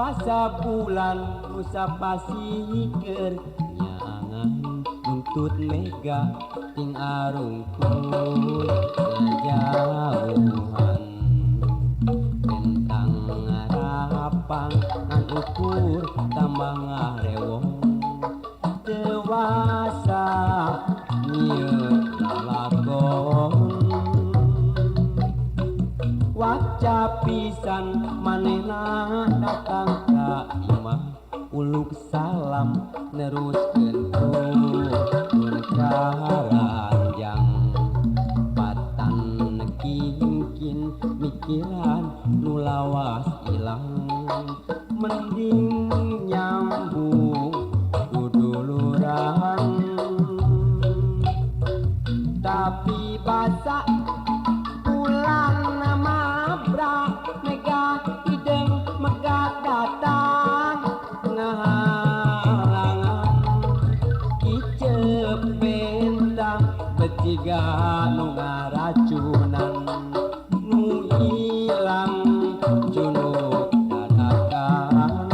Basa bulan nusa pasikeun nyaangan nuntut mega ting arungkul ngajauhan tentang ngarapang ngan ukur tambah ngarewong dewasa nyieun lalakon waca pisan manehna datang ka imah uluk salam neruskeun turun ka ranjang patan kingkin mikiran nu lawas ilang mending nyambung duduluran tapi basa bulan mabra mega hideung megat datang ngahalangan kicep bentang betiga nu ngaracunan nu ilang junuk dadakan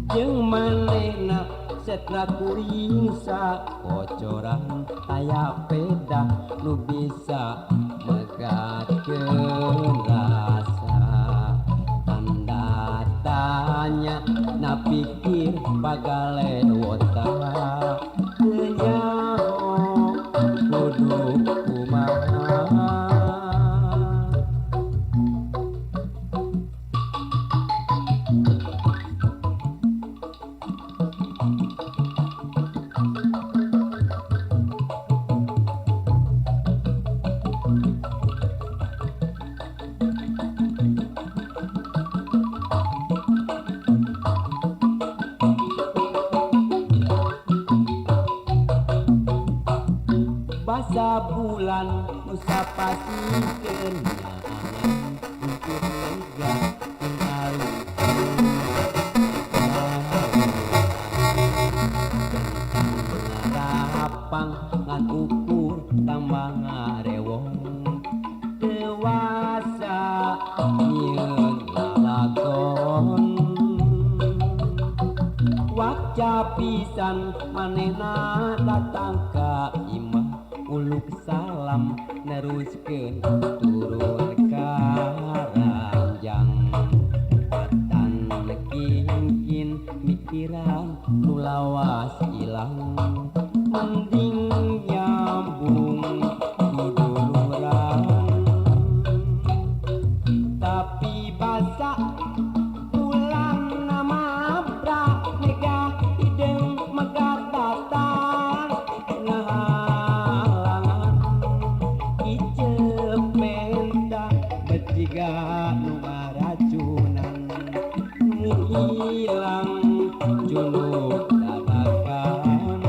jeung manehna setra kuring sakocoran aya peda nu bisa megatkeun rasa tanda tanya na pikir pagalewota teu nyaho kudu kumaha. Basa bulan nusa pasikeun nyaangan nuntut mega ting arungkul ngarapang ngan ukur tambah ngarewong dewasa nyieun lalakon waca pisan manehna datang ka imah uluk salam neruskeun turun ka ranjang patan kingkin mikiran nu lawas ilang mending nyambung duduluran tapi basa bulan mabra mega hideung megat datang ngahalangan kicep menta betiga nu ngaracunan nu ilang junuk dadakan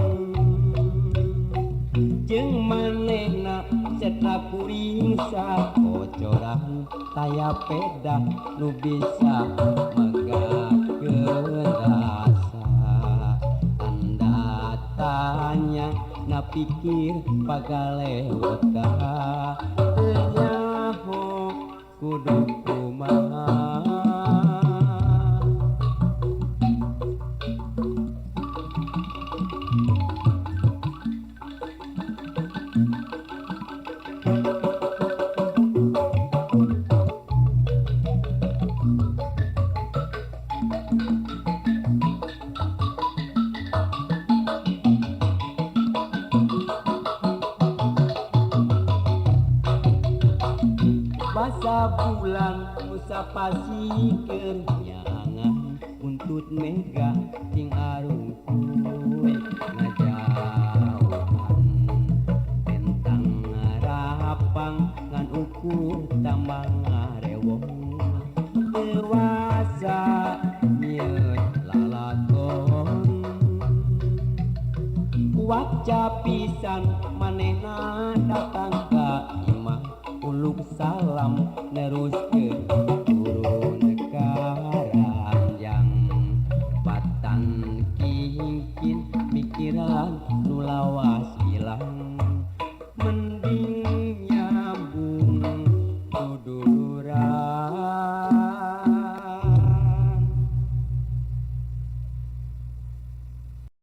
jeung manehna setra kuring sakocoran taya peda nu bisa megatkeun rasa tanda tanya na pikir pagalewota teu nyaho kudu kumaha. Basa bulan nusa pasikeun nyaangan untut mega ting arungkuy ngajauhan tentang ngarapang ngan ukur tambah ngarewong dewasa nyieun lalakon waca pisan manehna datang ka imah uluk salam neruskeun turun ka ranjang patan kingkin mikiran nu lawas